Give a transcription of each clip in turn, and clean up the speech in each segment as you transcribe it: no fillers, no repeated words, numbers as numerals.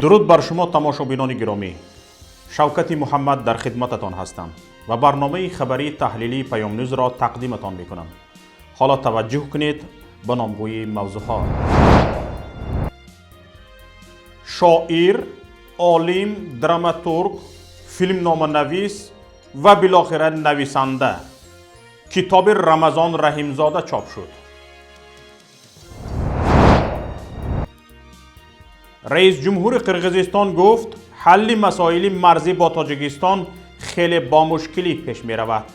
Дуруд бар шумо, тамошобинони гиромӣ. Шавкати Муҳаммад дар хидмататон ҳастам ва барномаи хабарии таҳлилии Паёмнюзро тақдиматон мекунам. Ҳоло таваҷҷӯҳ кунед ба номгӯи мавзӯъҳо. Шоир, олим, драматург, филмноманавис ва билохира нависанда. Китоби Рамазон Раҳимзода чоп шуд. Раис ҷумҳури Қирғизистон гуфт, ҳалли масоили марзӣ бо Тоҷикистон хеле бо мушкилӣ пеш меравад.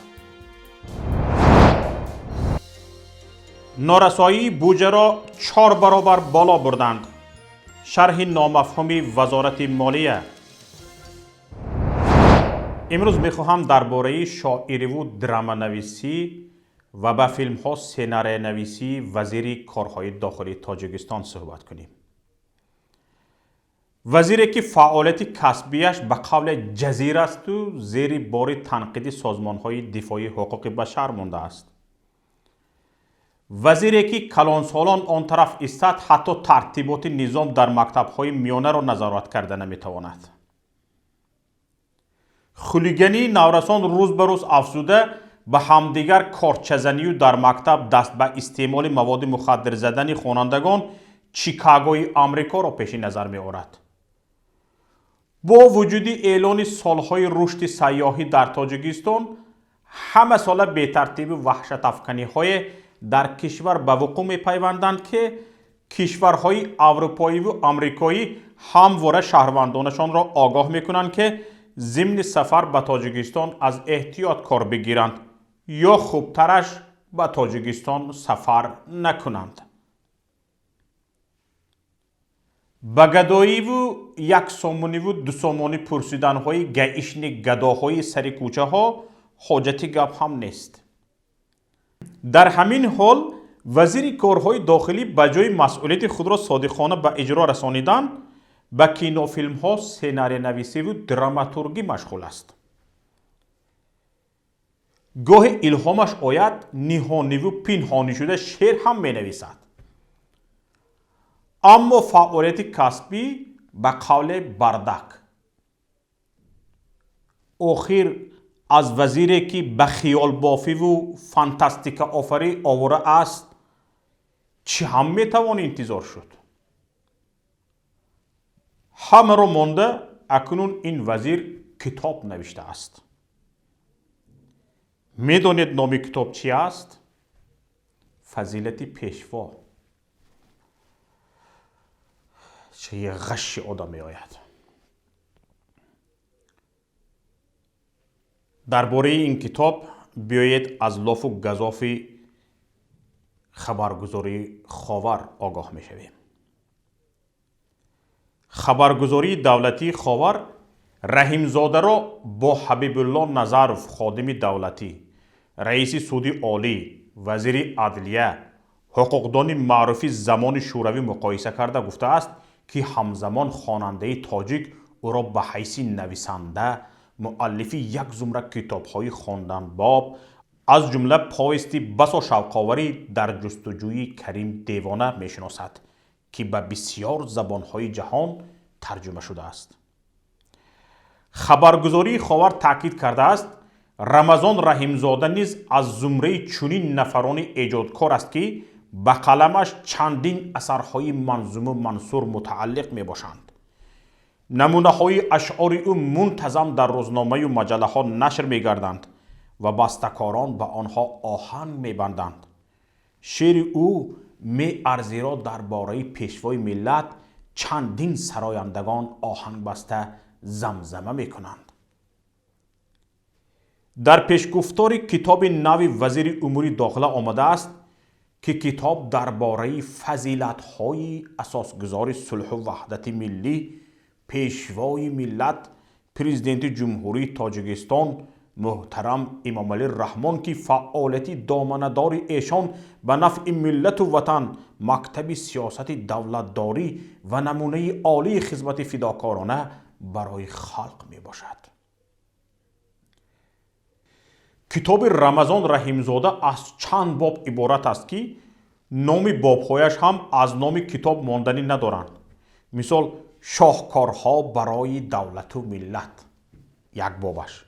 Норасоии буҷаро 4 баробар боло бурданд. Шарҳи номафҳуми Вазорати молия. Имрӯз мехоҳам дар бораи шоириву драманависӣ ва ба филмҳо сценариянависии вазири корҳои дохилии Тоҷикистон суҳбат кунем. Вазире ки фаъолияти касбияш ба қавле ҷазир асту зери бори танқиди созмонҳои дифои ҳуқуқи башар мондааст. Вазире ки калонсолон он тараф истад, ҳатто тартиботи низом дар мактабҳои миёнаро назорат карда наметавонад. Хулигании наврасон рӯз ба рӯз афзуда, ба ҳамдигар корчазанию дар мактаб даст ба истеъмоли маводи мухаддир задани хонандагон Чикагои Амрикоро пеши назар меорад. Бо вуҷуди эълони солҳои рушди сайёҳӣ дар Тоҷикистон, ҳама сола бетартибу ваҳшатафканиҳое дар кишвар ба вуқӯъ мепайванданд, ки кишварҳои аврупоиву амрикоӣ ҳамвора шаҳрвандонашонро огоҳ мекунанд, ки зимни сафар ба Тоҷикистон аз эҳтиёт кор бигиранд ё хубтараш ба Тоҷикистон сафар накунанд. Ба гадоиву як сомониву ду сомонӣ пурсиданҳои гаишни гадоҳои сари кӯчаҳо ҳоҷати гап ҳам нест. Дар ҳамин ҳол вазири корҳои дохилӣ ба ҷои масъулияти худро содиқона ба иҷро расонидан ба кинофилмҳо сценариянависиву драматургӣ машғул аст. Гоҳе илҳомаш ояд, ниҳониву пинҳонӣ шуда шеър ҳам менависад. Аммо фаъолияти касбӣ ба қавле бардак. Охир аз вазире ки ба хиёлбофиву фантастикаофарӣ овора аст, чӣ ҳам метавон интизор шуд? Ҳамаро монда, акнун ин вазир китоб навиштааст. Медонед номи китоб чӣ аст? Фазилати пешво. Чӣ ғаши одам меояд. Дар бораи ин китоб биёед аз лофу газофи хабаргузории Ховар огоҳ мешавем. Хабаргузории давлатии Ховар Раҳимзодаро бо Ҳабибулло Назаров, ходими давлатӣ, раиси суди олӣ, вазири адлия, ҳуқуқдони маъруфи замони шӯравӣ муқоиса карда гуфтааст, ки ҳамзамон хонандаи тоҷик ӯро ба ҳайси нависанда, муаллифи як зумра китобҳои хонданбоб, аз ҷумла повести басо шавқоварӣ дар ҷустуҷӯи Карим Девона мешиносад, ки ба бисёр забонҳои ҷаҳон тарҷума шудааст. Хабаргузории Ховар таъкид кардааст, Рамазон Раҳимзода низ аз зумраи чунин нафарони эҷодкор аст, ки ба қаламаш чандин асарҳои манзуму мансур мутааллиқ мебошанд. Намунаҳои ашъори ӯ мунтазам дар рӯзномаю маҷаллаҳо нашр мегарданд ва бастакорон ба онҳо оҳанг мебанданд. Шеъри ӯ меарзиро дар бораи пешвои миллат чандин сарояндагон оҳангбаста замзама мекунанд. Дар пешгуфтори китоби нави вазири умури дохила омадааст, ки китоб дар бораи фазилатҳои асосгузори сулҳу ваҳдати миллӣ, пешвои миллат, президенти Ҷумҳурии Тоҷикистон муҳтарам Эмомалӣ Раҳмон, ки фаъолияти доманадори эшон ба нафъи миллату ватан, мактаби сиёсати давлатдорӣ ва намунаи олии хизмати фидокорона барои халқ мебошад. Китоби Рамазон Раҳимзода аз чанд боб иборат аст, ки номи бобҳояш ҳам аз номи китоб монданӣ надоранд. Мисол, Шоҳкорҳо барои давлату миллат як бобаш,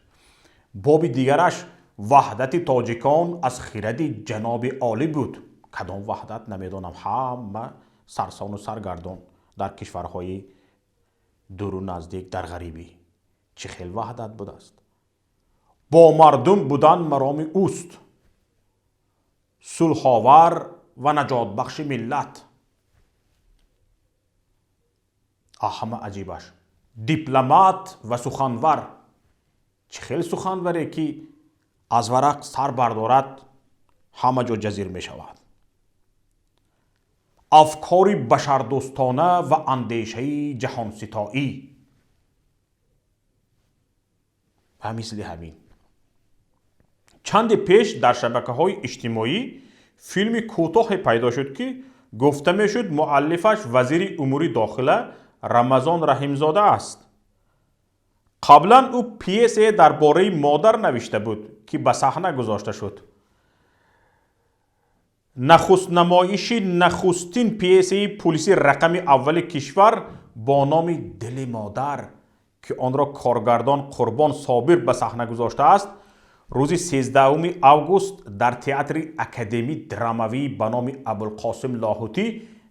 боби дигараш ваҳдати тоҷикон аз хиради ҷаноби олӣ буд. Кадом ваҳдат, намедонам. Ҳама сарсону саргардон дар кишварҳои дуру наздик дар ғарибӣ, чӣ хел ваҳдат будааст? Бо мардум будан мароми ӯст, сулҳовар ва наҷотбахши миллат. Ҳама аҷибаш, дипломат ва суханвар. Чӣ хел суханваре, ки аз варақ сар бардорад, ҳама ҷо ҷазир мешавад. Афкори башардӯстона ва андешаи ҷаҳонситоӣ ва мисли ҳамин. Чанде пеш дар шабакаҳои иҷтимоӣ филми кӯтоҳе пайдо шуд, ки гуфта мешуд, муаллифаш вазири умури дохила Рамазон Раҳимзода аст. Қаблан ӯ пьесае дар бораи модар навишта буд, ки ба саҳна гузошта шуд. Нахустнамоиши нахустин пьесаи пулиси рақами аввали кишвар бо номи «Дили модар», ки онро коргардон Қурбон Собир ба саҳна гузоштааст, рӯзи 13 август дар театри академӣ драмавӣ ба номи Абулқосим Лоҳутӣ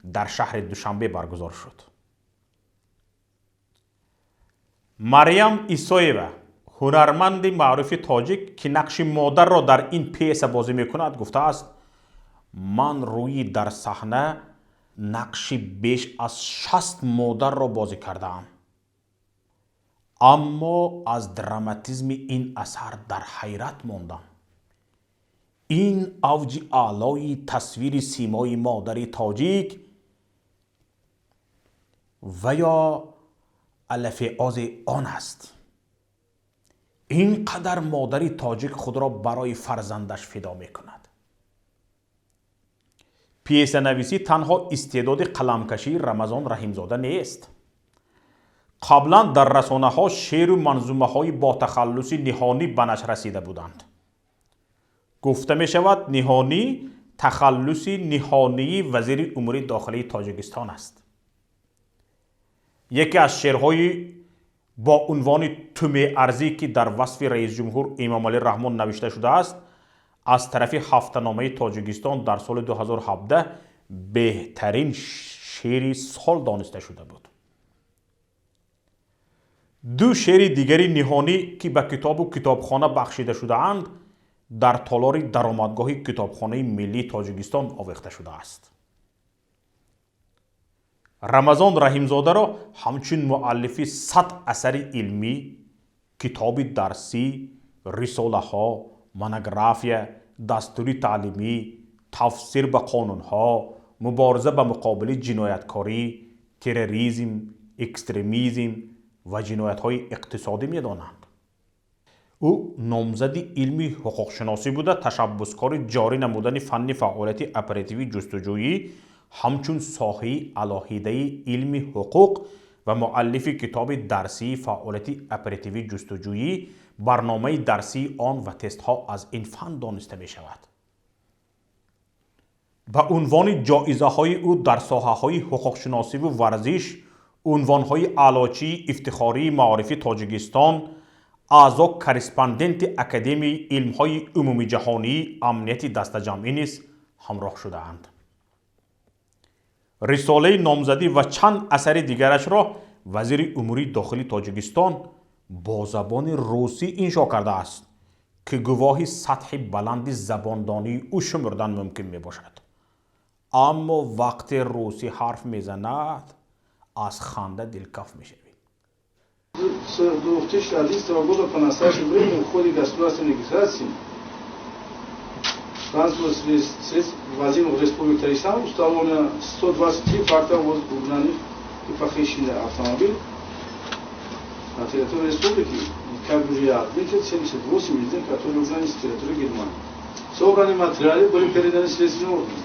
дар шаҳри Душанбе баргузор шуд. Марьям Исоева, ҳунарманди маъруфи тоҷик, ки нақши модарро дар ин пьеса бозӣ мекунад, гуфтааст: «Ман рӯи дар саҳна нақши беш аз 60 модарро бозӣ кардаам, аммо аз драматизми ин асар дар ҳайрат мондам. Ин авҷи аълои тасвири симои модари тоҷик ва ё алафеози он аст. Ин қадар модари тоҷик худро барои фарзандаш фидо мекунад». Пьесанависӣ танҳо истеъдоди қаламкашии Рамазон Раҳимзода нест. Қаблан дар расонаҳо шеъру манзумаҳои бо тахаллуси Ниҳонӣ ба нашр расида буданд. Гуфта мешавад, Ниҳонӣ тахаллуси ниҳонии вазири умури дохилии Тоҷикистон аст. Яке аз шеърҳои бо унвони «Ту меарзӣ», ки дар васфи раисҷумҳур Эмомалӣ Раҳмон навишта шудааст, аз тарафи ҳафтаномаи Тоҷикистон дар соли 2017 беҳтарин шеъри сол дониста шуда буд. Ду шеъри дигари Ниҳонӣ, ки ба китобу китобхона бахшида шудаанд, дар толори даромадгоҳи Китобхонаи миллии Тоҷикистон овехта шудааст. Рамазон Раҳимзодаро ҳамчун муаллифи 100 асари илмӣ, китоби дарсӣ, рисолаҳо, монография, дастури таълимӣ, тафсир ба қонунҳо, мубориза ба муқобили ҷинояткорӣ, терроризм, экстремизм ва ҷиноятҳои иқтисодӣ медонанд. Ӯ номзади илми ҳуқуқшиносӣ буда, ташаббускори ҷорӣ намудани фанни фаъолияти оперативии ҷустуҷӯӣ ҳамчун соҳаи алоҳидаи илми ҳуқуқ ва муаллифи китоби дарсии фаъолияти оперативии ҷустуҷӯӣ, барномаи дарсии он ва тестҳо аз ин фан дониста мешавад. Ба унвони ҷоизаҳои ӯ дар соҳаҳои ҳуқуқшиносиву варзиш, унвонҳои аълочии ифтихории маорифи Тоҷикистон, аъзо корреспонденти Академияи илмҳои умумиҷаҳонии амнияти дастаҷамъӣ низ ҳамроҳ шудаанд. Рисолаи номзадӣ ва чанд асари дигарашро вазири умури дохили Тоҷикистон бо забони русӣ иншо кардааст, ки гувоҳи сатҳи баланди забондонии ӯ шумурдан мумкин мебошад. Аммо вақте русӣ ҳарф мезанад, аз ханда дилкаф мешавӣ. С 2011 года по настоящее время в ходе государственной регистрации транспортных средств, ввозимых в Республику Таджикистан, установлено 123 факта угнанных и похищенных автомобилей на территории республики. Как уже я отметил, 78 из них, которые угнаны с территории Германии. Собранные материалы были переданы следственным органам.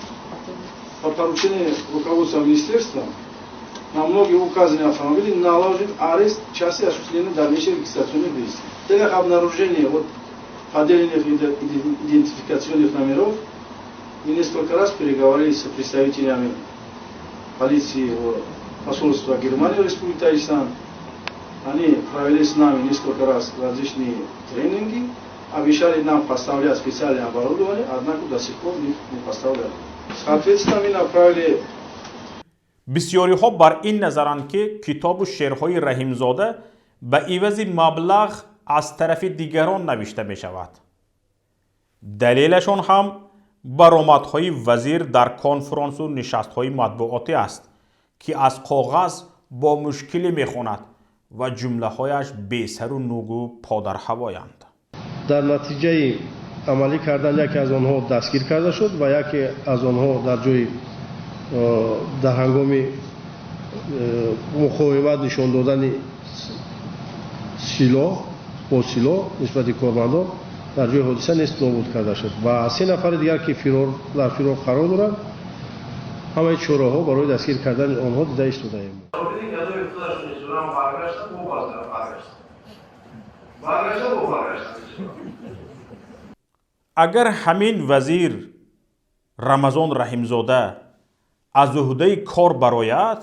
По поручению руководства министерства на многие указанные автомобили наложен арест в части осуществления дальнейших регистрационных действий. В целях обнаружения вот поддельных идентификационных номеров мы несколько раз переговорили с представителями полиции. посольства Германии в Республике Таджикистан. Они провели с нами несколько раз различные тренинги, обещали нам поставлять специальное оборудование, однако до сих пор не поставляли. Соответственно, мы направили. Бисёриҳо бар ин назаранд, ки китобу шеърҳои Раҳимзода ба ивази маблағ аз тарафи дигарон навишта мешавад. Далелашон ҳам баромадҳои вазир дар конфронсу нишастҳои матбуотӣ аст, ки аз коғаз бо мушкилӣ мехонад ва ҷумлаҳояш бесару нугу подарҳавоянд. Дар натиҷаи амалӣ кардан яке аз онҳо дастгир карда шуд ва яке аз онҳо дар ҷои дар ҳангоми муқовимат нишон додани силоҳ бо силоҳ нисбати кормандон дар ҷои ҳодиса нест нобуд карда шуд ва се нафари дигар, ки дар фирор қарор доранд, ҳамаи чораҳо барои дастгир кардани онҳо дида истодаем. Агар ҳамин вазир Рамазон Раҳимзода аз уҳдаи кор барояд,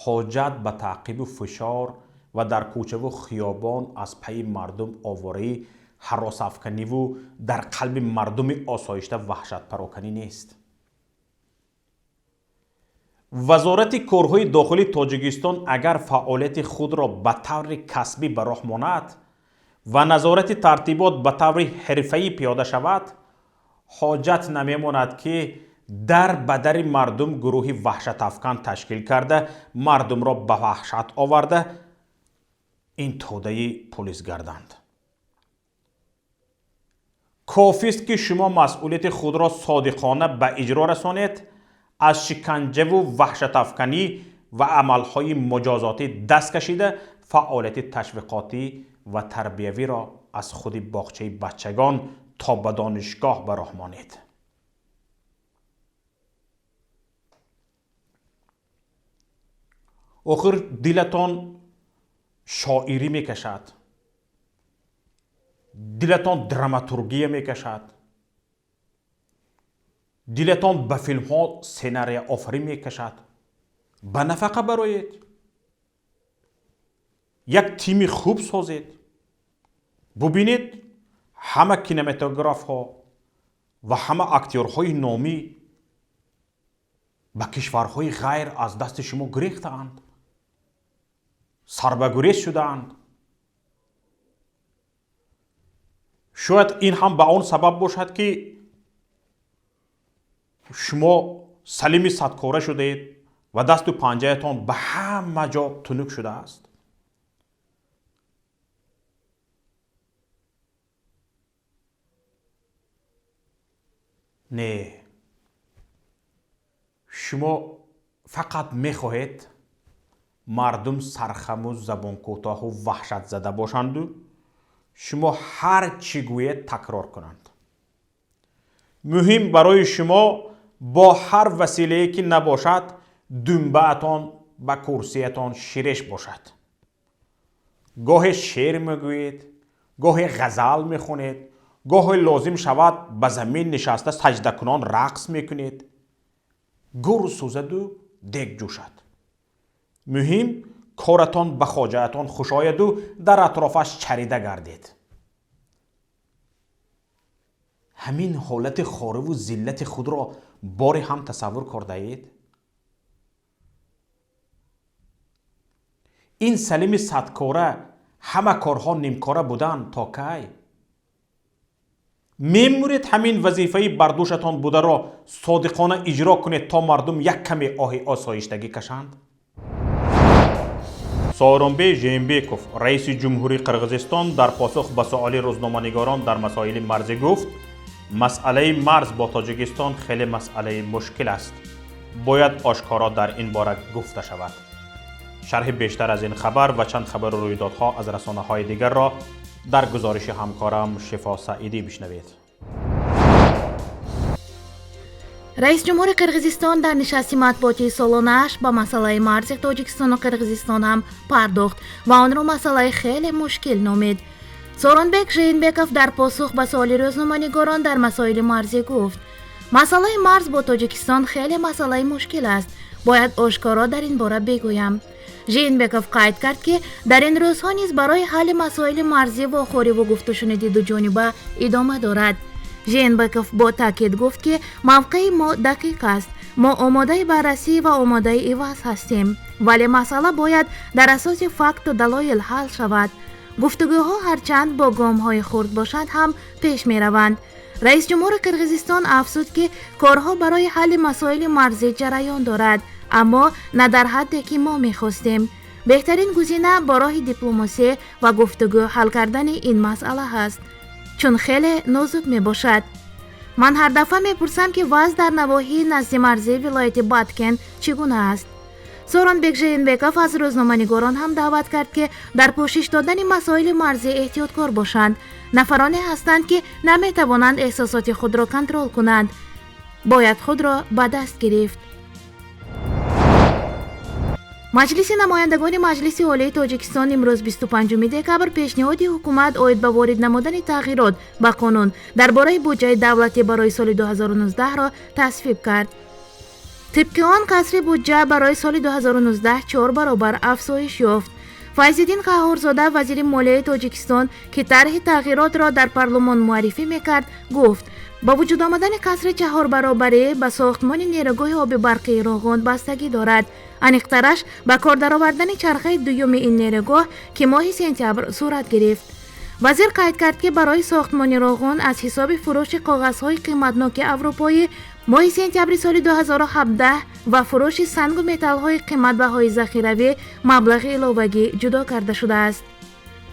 ҳоҷат ба таъқибу фишор ва дар кӯчаву хиёбон аз пайи мардум овораи ҳаросафканиву дар қалби мардуми осоишта ваҳшатпароканӣ нест. Вазорати корҳои дохилии Тоҷикистон агар фаъолияти худро ба таври касбӣ ба роҳ монад ва назорати тартибот ба таври ҳирфаӣ пиёда шавад, ҳоҷат намемонад, ки дар ба дари мардум гурӯҳи ваҳшатафкан ташкил карда, мардумро ба ваҳшат оварда, ин тӯдаи пулис гарданд. Кофист, ки шумо масъулияти худро содиқона ба иҷро расонед, аз шиканҷаву ваҳшатафканӣ ва амалҳои муҷозотӣ даст кашида, фаъолияти ташвиқотӣ ва тарбиявиро аз худи боғчаи бачагон то ба донишгоҳ ба роҳ монед. Охир дилатон шоирӣ мекашад, дилатон драматургия мекашад, дилатон ба филмҳо сценария офарӣ мекашад. Ба нафақа бароед, як тими хуб созед. Бубинед, ҳама кинематографҳо ва ҳама актёрҳои номӣ ба кишварҳои ғайр аз дасти шумо гурехтаанд, сарбагурез шудаанд. Шояд ин ҳам ба он сабаб бошад, ки шумо салими садкора шудаед ва дасту панҷаятон ба ҳама ҷо тунук шудааст. Не, шумо фақат мехоҳед мардум сархаму забонкӯтоҳу ваҳшатзада бошанду шумо ҳар чӣ гӯед такрор кунанд. Муҳим барои шумо бо ҳар василае ки набошад, думбаатон ба курсиятон ширеш бошад. Гоҳе шеър мегӯед, гоҳе ғазал мехонед, гоҳе лозим шавад ба замин нишаста саҷдакунон рақс мекунед. Гур сӯзаду дег ҷӯшад. Муҳим коратон ба хоҷаатон хушояду дар атрофаш чарида гардед. Ҳамин ҳолати хориву зиллати худро боре ҳам тасаввур кардаед? Ин салими садкора ҳама корҳо нимкора буданд то кай? Мемуред ҳамин вазифаи бардӯшатон бударо содиқона иҷро кунед, то мардум як каме оҳи осоиштагӣ кашанд? Сооронбей Жээнбеков, раиси ҷумҳурии Қирғизистон, дар посух ба суоли рӯзноманигорон дар масоили марзӣ гуфт: масъалаи марз бо Тоҷикистон хеле масъалаи мушкил аст. Бояд ошкоро дар ин бора гуфта шавад. Шарҳи бештар аз ин хабар ва чанд хабару рӯйдодҳо аз расонаҳои дигарро дар гузориши ҳамкорам Шифо Саидӣ бишнавед. Раис ҷумҳури Қирғизистон дар нишасти матбуотии солонааш ба масъалаи марзи Тоҷикистону Қирғизистон ҳам пардохт ва онро масъалаи хеле мушкил номид. Сооронбек Жээнбеков дар посух ба суоли рӯзноманигорон дар масоили марзӣ гуфт: масъалаи марз бо Тоҷикистон хеле масъалаи мушкил аст. Бояд ошкоро дар ин бора бигӯям. Жээнбеков қайд кард, ки дар ин рӯзҳо низ барои ҳалли масоили марзӣ вохӯриву гуфтушуниди дуҷониба идома дорад. Жээнбеков бо таъкид гуфт, ки мавқеи мо дақиқ аст. Мо омодаи баррасӣ ва омодаи иваз ҳастем, вале масъала бояд дар асоси факту далоил ҳал шавад. Гуфтугӯҳо ҳарчанд бо гомҳои хурд бошанд ҳам пеш мераванд. Раисҷумҳури Қирғизистон афзуд, ки корҳо барои ҳалли масоили марзӣ ҷараён дорад, аммо на дар ҳадде, ки мо мехостем. Беҳтарин гузина бо роҳи дипломасӣ ва гуфтугӯ ҳал кардани ин масъала ҳаст, чун хеле нозук мебошад. Ман ҳар дафъа мепурсам, ки вазъ дар навоҳии наздимарзии вилояти Баткен чӣ гуна аст. Сооронбек Жээнбеков аз рӯзноманигорон ҳам даъват кард, ки дар пӯшиш додани масоили марзӣ эҳтиёткор бошанд. Нафароне ҳастанд, ки наметавонанд эҳсосоти худро контрол кунанд. Бояд худро ба даст гирифт. Маҷлиси намояндагони Маҷлиси Олии Тоҷикистон имрӯз, 25 декабр, пешниҳоди ҳукумат оид ба ворид намудани тағйирот ба қонун дар бораи буҷаи давлатӣ барои соли 2019-ро тасвиб кард. Тибқи он, касри буҷа барои соли 2019 чор баробар афзоиш ёфт. Файзиддин Қаҳҳорзода, вазири молияи Тоҷикистон, ки тарҳи тағйиротро дар парлумон муаррифӣ мекард, гуфт, ба вуҷуд омадани касри чаҳорбаробарӣ ба сохтмони нерӯгоҳи оби барқии Роғун бастагӣ дорад, аниқтараш ба кор даровардани чархаи дуюми ин нерӯгоҳ, ки моҳи сентябр сурат гирифт. Вазир қайд кард, ки барои сохтмони Роғун аз ҳисоби фурӯши коғазҳои қиматноки аврупоӣ моҳи сентябри соли 2017 ва фурӯши сангу металлҳои қиматбаҳои захиравӣ маблағи иловагӣ ҷудо карда шудааст.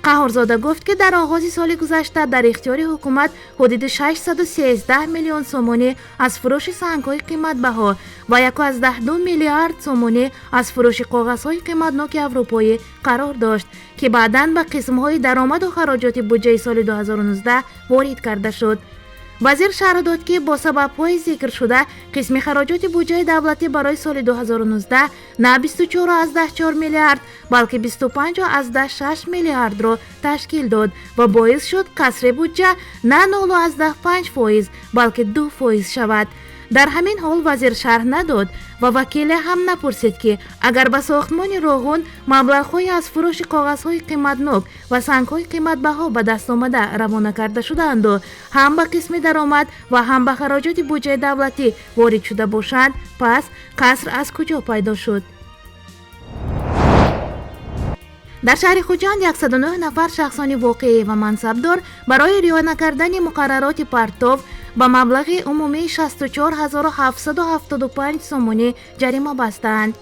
Қаҳҳорзода гуфт, ки дар оғози соли гузашта дар ихтиёри ҳукумат ҳудуди 613 миллион сомонӣ аз фурӯши сангҳои қиматбаҳо ва 1,2 миллиард сомонӣ аз фурӯши коғазҳои қиматноки аврупоӣ қарор дошт, ки баъдан ба қисмҳои даромаду хароҷоти буҷаи соли 2019 ворид карда шуд. Вазир шарҳ дод, ки бо сабабҳои зикршуда қисми хароҷоти буҷаи давлатӣ барои соли 2019 на 24,4 миллиард, балки 25,6 миллиардро ташкил дод ва боис шуд касри буҷа на 0,5%, балки 2% шавад. Дар ҳамин ҳол вазир шарҳ надод ва вакиле ҳам напурсид, ки агар ба сохтмони Роғун маблағҳое аз фурӯши коғазҳои қиматнок ва сангҳои қиматбаҳо ба даст омада равона карда шудаанду ҳам ба қисми даромад ва ҳам ба хароҷоти буҷаи давлатӣ ворид шуда бошанд, пас каср аз куҷо пайдо шуд? Дар шаҳри Хуҷанд 109 нафар шахсони воқеӣ ва мансабдор барои риоя накардани муқаррароти партов ба маблағи умумии 64 775 сомонӣ ҷарима бастаанд.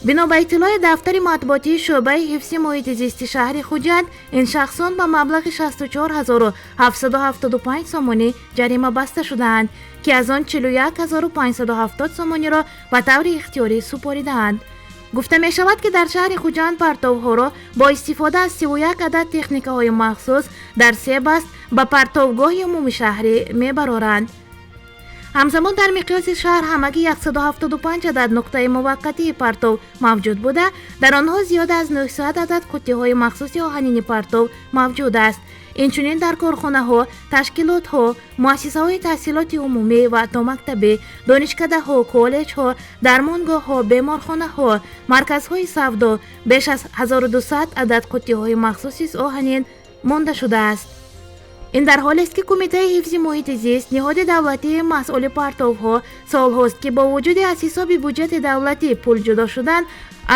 Бино ба иттилои дафтари матбуотии шӯъбаи ҳифзи муҳити зисти шаҳри Хуҷанд, ин шахсон ба маблағи 64 775 сомонӣ ҷарима баста шудаанд, ки аз он 41 570 сомониро ба таври ихтиёрӣ супоридаанд. Гуфта мешавад, ки дар шаҳри Хуҷанд партовҳоро бо истифода аз 31 адад техникаҳои махсус дар се баст ба партовгоҳи умумишаҳрӣ мебароранд. Ҳамзамон дар миқёси шаҳр ҳамагӣ 175 адад нуқтаи муваққатии партов мавҷуд буда, дар онҳо зиёда аз 900 адад қуттиҳои махсуси оҳанини партов мавҷуд аст. Инчунин дар корхонаҳо, ташкилотҳо, муассисаҳои таҳсилоти умумӣ ва томактабӣ, донишкадаҳо, коллеҷҳо, дармонгоҳҳо, беморхонаҳо, марказҳои савдо беш аз 1200 адад қуттиҳои махсуси оҳанин монда шудааст. Ин дар ҳолест, ки Кумитаи ҳифзи муҳити зист, ниҳоди давлатии масъули партовҳо, солҳост, ки бо вуҷуди аз ҳисоби буҷети давлатӣ пул ҷудо шудан,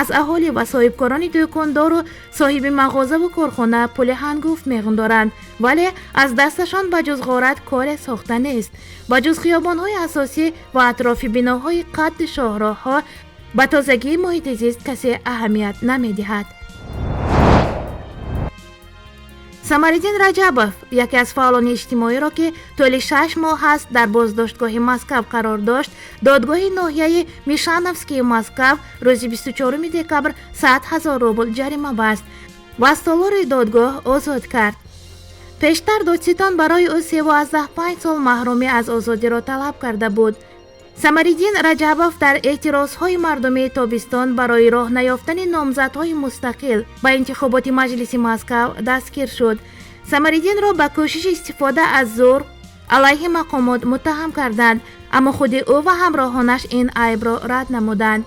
аз аҳолӣ ва соҳибкорони дӯкондору соҳиби мағозаву корхона пули ҳангуфт меғундоранд, вале аз дасташон ба ҷуз ғорат коре сохта нест. Ба ҷуз хиёбонҳои асосӣ ва атрофи биноҳои қадди шоҳроҳҳо ба тозагии муҳити зист касе аҳамият намедиҳад. Самариддин Раҷабов, яке аз фаъолони иҷтимоиро, ки тӯли 6 моҳ аст дар боздоштгоҳи Москав қарор дошт, додгоҳи ноҳияи Мишановскии Москав рӯзи 24 декабр 100 ҳазор рубл ҷарима баст ва аз толори додгоҳ озод кард. Пештар додситон барои ӯ 3,5 сол маҳрумӣ аз озодиро талаб карда буд. Самариддин Раҷабов дар эътирозҳои мардумии тобистон барои роҳ наёфтани номзадҳои мустақил ба интихоботи маҷлиси Москав дастгир шуд. Самариддинро ба кӯшиши истифода аз зӯр алайҳи мақомот муттаҳам карданд, аммо худи ӯ ва ҳамроҳонаш ин айбро рад намуданд.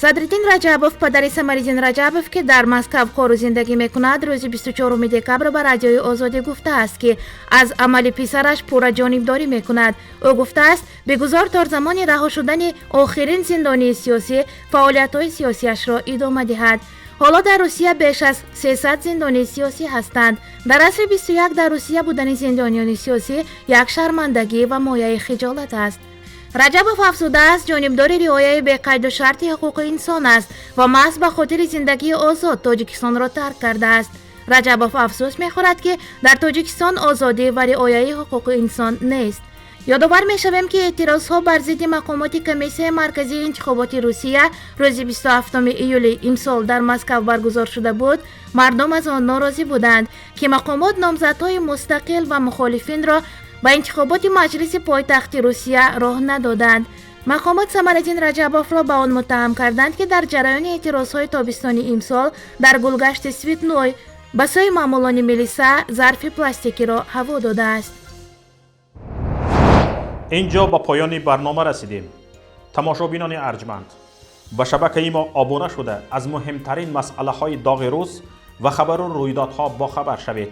Садриддин Раҷабов, падари Самариддин Раҷабов, ки дар Москав кору зиндагӣ мекунад, рӯзи 24 декабр ба Радиои Озодӣ гуфтааст, ки аз амали писараш пурра ҷонибдорӣ мекунад. Ӯ гуфтааст, бигузор то замони раҳо шудани охирин зиндонии сиёсӣ фаъолиятҳои сиёсиашро идома диҳад. Ҳоло дар Русия беш аз 300 зиндонии сиёсӣ ҳастанд. Дар асри 21 дар Русия будани зиндониёни сиёсӣ як шармандагӣ ва мояи хиҷолат аст. Раҷабов афзудааст, ҷонибдори риояи беқайду шарти ҳуқуқи инсон аст ва маҳз ба хотири зиндагии озод Тоҷикистонро тарк кардааст. Раҷабов афсӯс мехӯрад, ки дар Тоҷикистон озодӣ ва риояи ҳуқуқи инсон нест. Ёдовар мешавем, ки эътирозҳо бар зидди мақомоти Комиссияи марказии интихоботи Русия рӯзи 27 июли имсол дар Москав баргузор шуда буд. Мардум аз он норозӣ буданд, ки мақомот номзадҳои мустақил ва мухолифинро ба интихоботи маҷлиси пойтахти Русия роҳ надоданд. Мақомот Самариддин Раҷабовро ба он муттаҳам карданд, ки дар ҷараёни эътирозҳои тобистони имсол дар гулгашти Светной ба сӯи маъмулони милиса зарфи пластикиро ҳаво додааст. Инҷо ба поёни барнома расидем. Тамошобинони арҷманд, ба шабакаи мо обуна шуда, аз муҳимтарин масъалаҳои доғи рӯз ва хабару рӯйдодҳо бохабар шавед.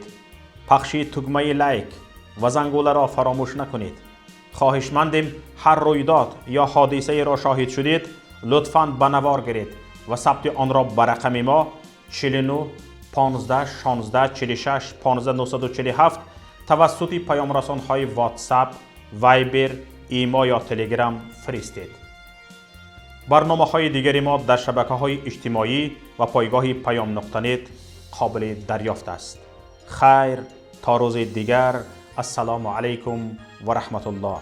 Пахши тугмаи лайк ва зангуларо фаромӯш накунед. Хоҳишмандем, ҳар рӯйдод ё ҳодисаеро шоҳид шудед, лутфан ба навор гиред ва сабти онро ба рақами мо 49 15 16 46 15 947 тавассути паёмрасонҳои WhatsApp, Viber, Имо ё Telegram фиристед. Барномаҳои дигари мо дар шабакаҳои иҷтимоӣ ва пойгоҳи паём нуқта нет қобили дарёфт аст. Хайр, то рӯзи дигар. Ассалому алайкум ва раҳматуллоҳ.